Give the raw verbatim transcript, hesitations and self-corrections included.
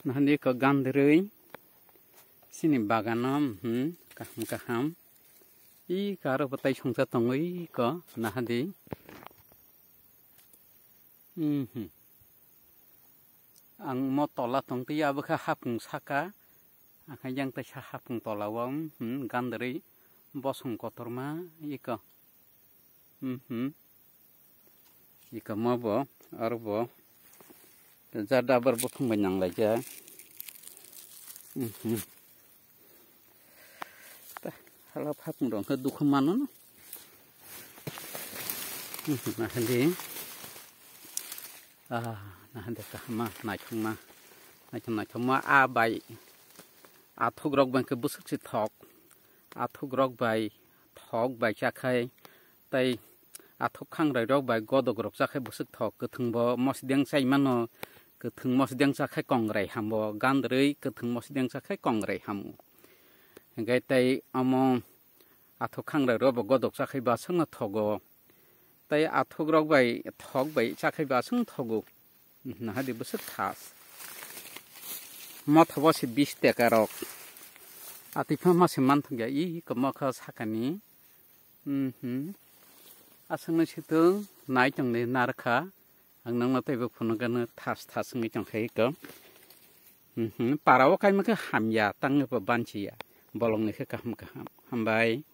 Nahani ko gandrwi sini bagano, hmm, kaham kaham. I karo batai songsa tongwi ko nahadi. Mhm. Ang mo tola tongtwi abo khe hapung saka. Ang yang tai sa hapung tola o, hmm, gandrwi bosong kotorma iko. Mhm. Iko mo bo, aro bo. Jada abar buthung bai nanglaijak. Mhm. Ta, hala hapung rok khe dukhu mano no. Mhm, nahandi. Ah, nahandi kahama, naithokma. Naithok, naithokma, a bai. Athuk rok bai khe bwswk si thok. Athuk rok bai, thok bai chakhai. Tai athuk khangrai rok bai godok rok chakhai bwswk thok. Kwthwng bo mosdeng chai mano. Kwthwng mosdeng chakhai kongrai hamo. Gandrwi kwthwng mosdeng chakhai kongrai hamo. Hingke tai omo athuk khangrai rok bo godok chakhai baswk no thogo. Tai athuk rok bai thok bai chakhai baswk no thogo. Nahadi bwswk thas. Motha bo se bis teka rok. Atwi pha ma se manthok ya, i kamo kha sakani. Mhm. Aswk no situng nai tong ni narkha. Ang nangno teibo phunukgano thas thas wngwi tongkha iko. Mhm. Para o kaima khe hamya, tangwi bo banchiya. Bolongni khe kaham kaham. Hambai.